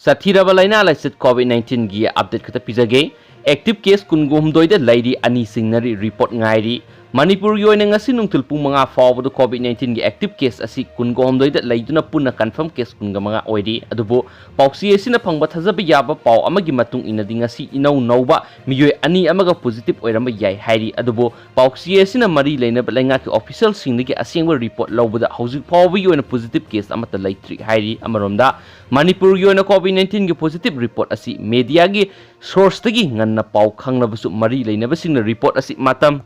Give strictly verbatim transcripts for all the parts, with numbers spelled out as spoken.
ꯇꯠꯊꯤꯔꯕ ꯂꯥꯏꯅꯥ ꯂꯥꯏꯆꯠ COVID nineteen ꯒꯤ update ꯈꯛꯇ ꯄꯤꯖꯒꯦ꯫ Active case ꯀꯨꯟꯒ ꯍꯨꯝꯗꯣꯏꯗ ꯂꯩꯔꯤ, ꯑꯅꯤ ꯁꯤꯡꯅꯔꯤ, report ꯉꯥꯏꯔꯤ꯫ ꯃꯅꯤꯄꯨꯔꯒꯤ ꯑꯣꯏꯅ ꯉꯁꯤ ꯅꯨꯡꯊꯤꯜ ꯄꯨꯡ ꯃꯉꯥ ꯐꯥꯎꯕꯗ COVID nineteen ꯒꯤ active case ꯑꯁꯤ ꯀꯨꯟꯒ ꯍꯨꯝꯗꯣꯏꯗ ꯂꯩꯗꯨꯅ ꯄꯨꯟꯅ confirm case ꯀꯨꯟꯒ ꯃꯉꯥ ꯑꯣꯏꯔꯤ꯫ ꯑꯗꯨꯕꯨ ꯄꯥꯎꯆꯦ ꯑꯁꯤꯅ ꯐꯪꯕ ꯊꯥꯖꯕ ꯌꯥꯕ ꯄꯥꯎ ꯑꯃꯒꯤ ꯃꯇꯨꯡ ꯏꯟꯅꯗꯤ ꯉꯁꯤ ꯏꯅꯧ ꯅꯧꯕ ꯃꯤꯑꯣꯏ ꯑꯅꯤ ꯑꯃꯒ positive ꯑꯣꯏꯔꯝꯕ ꯌꯥꯏ ꯍꯥꯏꯔꯤ꯫ ꯑꯗꯨꯕꯨ ꯄꯥꯎꯆꯦ ꯑꯁꯤꯅ ꯃꯔꯤ ꯂꯩꯅꯕ ꯂꯩꯉꯥꯛꯀꯤ official ꯁꯤꯡꯗꯒꯤ ꯑꯁꯦꯡꯕ report ꯂꯧꯕꯗ ꯍꯧꯖꯤꯛ ꯐꯥꯎꯕꯒꯤ ꯑꯣꯏꯅ positive case ꯑꯃꯠꯇ ꯂꯩꯇ꯭ꯔꯤ ꯍꯥꯏꯔꯤ꯫ ꯑꯃꯔꯣꯝꯗ ꯃꯅꯤꯄꯨꯔꯒꯤ ꯑꯣꯏꯅ COVID nineteen ꯒꯤ positive report ꯑꯁꯤ media ꯒꯤ source ꯇꯒꯤ ꯉꯟꯅ ꯄꯥꯎ ꯈꯪꯂꯕꯁꯨ ꯃꯔꯤ ꯂꯩꯅꯕꯁꯤꯡꯅ report ꯑꯁꯤ ꯃꯇꯝ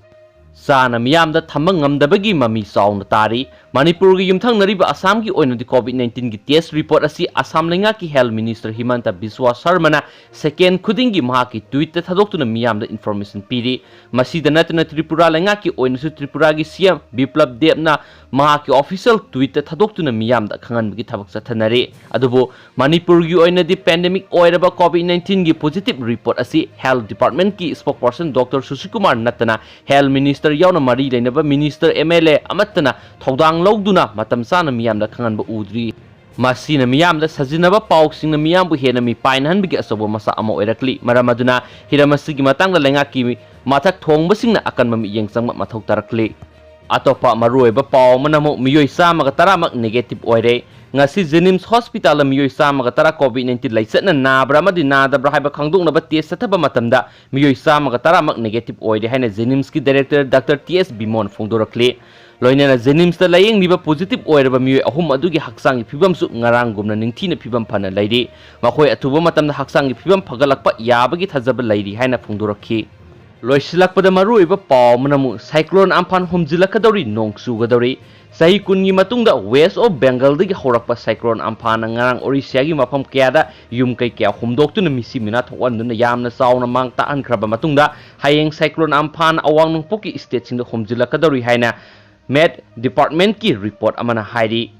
ꯆꯥꯅ ꯃꯤꯌꯥꯝꯗ ꯊꯝꯕ ꯉꯝꯗꯕꯒꯤ ꯃꯃꯤ ꯆꯥꯎꯅ ꯇꯥꯔꯤ꯫ ꯃꯅꯤꯄꯨꯔꯒꯤ ꯌꯨꯝꯊꯪꯅꯔꯤꯕ ꯑꯁꯥꯝꯒꯤ ꯑꯣꯏꯅꯗꯤ COVID nineteen ꯒꯤ test report ꯑꯁꯤ ꯑꯁꯥꯝ ꯂꯩꯉꯥꯛꯀꯤ health minister ꯍꯤꯃꯟꯇ ꯕꯤꯁ꯭ꯋꯥ ꯁꯔꯃꯅ second ꯈꯨꯗꯤꯡꯒꯤ ꯃꯍꯥꯛꯀꯤ tweet ꯇ ꯊꯥꯗꯣꯛꯇꯨꯅ ꯃꯤꯌꯥꯝꯗ information ꯄꯤꯔꯤ꯫ ꯃꯁꯤꯗ ꯅꯠꯇꯅ ꯇ꯭ꯔꯤꯄꯨꯔꯥ ꯂꯩꯉꯥꯛꯀꯤ ꯑꯣꯏꯅꯁꯨ ꯇ꯭ꯔꯤꯄꯨꯔꯥꯒꯤ CM ꯕꯤꯄ꯭ꯂꯕ ꯗꯦꯕꯅ ꯃꯍꯥꯛꯀꯤ official tweet ꯇ ꯊꯥꯗꯣꯛꯇꯨꯅ ꯃꯤꯌꯥꯝꯗ ꯈꯪꯍꯟꯕꯒꯤ ꯊꯕꯛ ꯆꯠꯊꯅꯔꯤ꯫ ꯑꯗꯨꯕꯨ ꯃꯅꯤꯄꯨꯔꯒꯤ ꯑꯣꯏꯅꯗꯤ pandemic ꯑꯣꯏꯔꯕ COVID nineteen ꯒꯤ positive report ꯑꯁꯤ health department ꯀꯤ spokesperson Doctor ꯁꯨꯁꯤꯜ ꯀꯨꯃꯥꯔ ꯅꯠꯇꯅ health minister ꯌꯥꯎꯅ ꯃꯔꯤ ꯂꯩꯅꯕ minister, MLA ꯑꯃꯠꯇꯅ ꯊꯧꯗꯥꯡ ꯂꯧꯗꯨꯅ ꯃꯇꯝ ꯆꯥꯅ ꯃꯤꯌꯥꯝꯗ ꯈꯪꯍꯟꯕ ꯎꯗ꯭ꯔꯤ꯫ ꯃꯁꯤꯅ ꯃꯤꯌꯥꯝꯗ ꯁꯥꯖꯤꯟꯅꯕ ꯄꯥꯎꯁꯤꯡꯅ ꯃꯤꯌꯥꯝꯕꯨ ꯍꯦꯟꯅ ꯃꯤꯄꯥꯏꯅꯍꯟꯕꯒꯤ ꯑꯆꯧꯕ ꯃꯆꯥꯛ ꯑꯃ ꯑꯣꯏꯔꯛꯂꯤ꯫ ꯃꯔꯝ ꯑꯗꯨꯅ ꯍꯤꯔꯝ ꯑꯁꯤꯒꯤ ꯃꯇꯥꯡꯗ ꯂꯩꯉꯥꯛꯀꯤ ꯃꯊꯛ ꯊꯣꯡꯕꯁꯤꯡꯅ ꯑꯀꯟꯕ ꯃꯤꯠꯌꯦꯡ ꯆꯪꯕ ꯃꯊꯧ ꯇꯥꯔꯛꯂꯤ꯫ ꯑꯇꯣꯞꯄ ꯃꯔꯨꯑꯣꯏꯕ ꯄꯥꯎ ꯑꯃꯅ ꯑꯃꯨꯛ ꯃꯤꯑꯣꯏ ꯆꯥꯝꯃꯒ ꯇꯔꯥꯃꯛ negative ꯑꯣꯏꯔꯦ꯫ ꯉꯁꯤ JNIMS hospital ꯗ ꯃꯤꯑꯣꯏ ꯆꯥꯝꯃꯒ ꯇꯔꯥ COVID nineteen ꯂꯩꯆꯠꯅ ꯅꯥꯕ꯭ꯔꯥ ꯑꯃꯗꯤ ꯅꯥꯗꯕ꯭ꯔꯥ ꯍꯥꯏꯕ ꯈꯪꯗꯣꯛꯅꯕ test ꯆꯠꯊꯕ ꯃꯇꯝꯗ ꯃꯤꯑꯣꯏ ꯆꯥꯝꯃꯒ ꯇꯔꯥꯃꯛ negative ꯑꯣꯏꯔꯦ ꯍꯥꯏꯅ JNIMS ꯀꯤ director Doctor ꯇꯤ ꯑꯦꯁ ꯕꯤꯃꯣꯟ ꯐꯣꯡꯗꯣꯔꯛꯂꯤ꯫ ꯂꯣꯏꯅꯅ JNIMS ꯇ ꯂꯥꯌꯦꯡꯂꯤꯕ positive ꯑꯣꯏꯔꯕ ꯃꯤꯑꯣꯏ ꯑꯍꯨꯝ ꯑꯗꯨꯒꯤ ꯍꯛꯆꯥꯡꯒꯤ ꯐꯤꯕꯝꯁꯨ ꯉꯔꯥꯡꯒꯨꯝꯅ ꯅꯤꯡꯊꯤꯅ ꯐꯤꯕꯝ ꯐꯅ ꯂꯩꯔꯤ꯫ ꯃꯈꯣꯏ ꯑꯊꯨꯕ ꯃꯇꯝꯗ ꯍꯛꯆꯥꯡꯒꯤ ꯐꯤꯕꯝ ꯐꯒꯠꯂꯛꯄ ꯌꯥꯕꯒꯤ ꯊꯥꯖꯕ ꯂꯩꯔꯤ ꯍꯥꯏꯅ ꯐꯣꯡꯗꯣꯔꯛꯈꯤ꯫ ꯂꯣꯏꯁꯤꯜꯂꯛꯄꯗ ꯃꯔꯨꯑꯣꯏꯕ ꯄꯥꯎ ꯑꯃꯅ ꯑꯃꯨꯛ cyclone Amphan ꯍꯨꯝꯖꯤꯜꯂꯛꯀꯗꯧꯔꯤ, ꯅꯣꯡ ꯆꯨꯒꯗꯧꯔꯤ꯫ ꯆꯍꯤ ꯀꯨꯟꯒꯤ ꯃꯇꯨꯡꯗ West of Bengal ꯗꯒꯤ ꯍꯧꯔꯛꯄ cyclone Amphan ꯅ ꯉꯔꯥꯡ Orissa ꯒꯤ ꯃꯐꯝ ꯀꯌꯥꯗ ꯌꯨꯝ ꯀꯩ ꯀꯌꯥ ꯍꯨꯝꯗꯣꯛꯇꯨꯅ ꯃꯤꯁꯤ ꯃꯤꯅꯥ ꯊꯣꯛꯍꯟꯗꯨꯅ ꯌꯥꯝꯅ ꯆꯥꯎꯅ ꯃꯥꯡ ꯇꯥꯛꯍꯟꯈ꯭ꯔꯕ ꯃꯇꯨꯡꯗ ꯍꯌꯦꯡ cyclone Amphan ꯅ ꯑꯋꯥꯡ ꯅꯣꯡꯄꯣꯛꯀꯤ state ꯁꯤꯡꯗ ꯍꯨꯝꯖꯤꯜꯂꯛꯀꯗꯧꯔꯤ ꯍꯥꯏꯅ Met department ꯀꯤ report ꯑꯃꯅ ꯍꯥꯏꯔꯤ꯫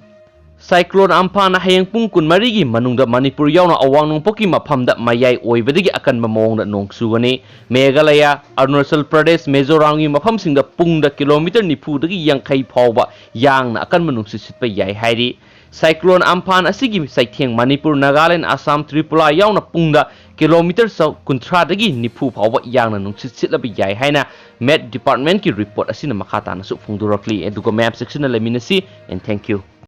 Cyclone Amphan ꯅ ꯍꯌꯦꯡ ꯄꯨꯡ ꯀꯨꯟꯃꯔꯤꯒꯤ ꯃꯅꯨꯡꯗ ꯃꯅꯤꯄꯨꯔ ꯌꯥꯎꯅ ꯑꯋꯥꯡ ꯅꯣꯡꯄꯣꯛꯀꯤ ꯃꯐꯝꯗ ꯃꯌꯥꯏ ꯑꯣꯏꯕꯗꯒꯤ ꯑꯀꯟꯕ ꯃꯑꯣꯡꯗ ꯅꯣꯡ ꯆꯨꯒꯅꯤ꯫ ꯃꯦꯘꯥꯂꯌꯥ, ꯑꯔꯨꯅꯥꯆꯜ ꯄ꯭ꯔꯗꯦꯁ, ꯃꯤꯖꯣꯔꯥꯝꯒꯤ ꯃꯐꯝꯁꯤꯡꯗ ꯄꯨꯡꯗ kilometre ꯅꯤꯐꯨꯗꯒꯤ ꯌꯥꯡꯈꯩ ꯐꯥꯎꯕ ꯌꯥꯡꯅ ꯑꯀꯟꯕ ꯅꯨꯡꯁꯤꯠ ꯁꯤꯠꯄ ꯌꯥꯏ ꯍꯥꯏꯔꯤ꯫ Cyclone Amphan ꯑꯁꯤꯒꯤ ꯆꯩꯊꯦꯡ ꯃꯅꯤꯄꯨꯔ, ꯅꯥꯒꯥꯂꯦꯟ, ꯑꯁꯥꯝ, ꯇ꯭ꯔꯤꯄꯨꯔꯥ ꯌꯥꯎꯅ ꯄꯨꯡꯗ ꯀꯤꯂꯣꯃꯤꯇꯔ ꯆꯧ-, ꯀꯨꯟꯊ꯭ꯔꯥꯗꯒꯤ ꯅꯤꯐꯨ ꯐꯥꯎꯕ ꯌꯥꯡꯅ ꯅꯨꯡꯁꯤꯠ ꯁꯤꯠꯂꯕ ꯌꯥꯏ ꯍꯥꯏꯅ Met Departmentꯀꯤ report ꯑꯁꯤꯅ ꯃꯈꯥ ꯇꯥꯅꯁꯨ ꯐꯣꯡꯗꯣꯔꯛꯂꯤ꯫ ꯑꯗꯨꯒ ꯃꯌꯥꯝ ꯆꯦꯛꯁꯤꯟꯅ ꯂꯩꯃꯤꯟꯅꯁꯤ, and thank you꯫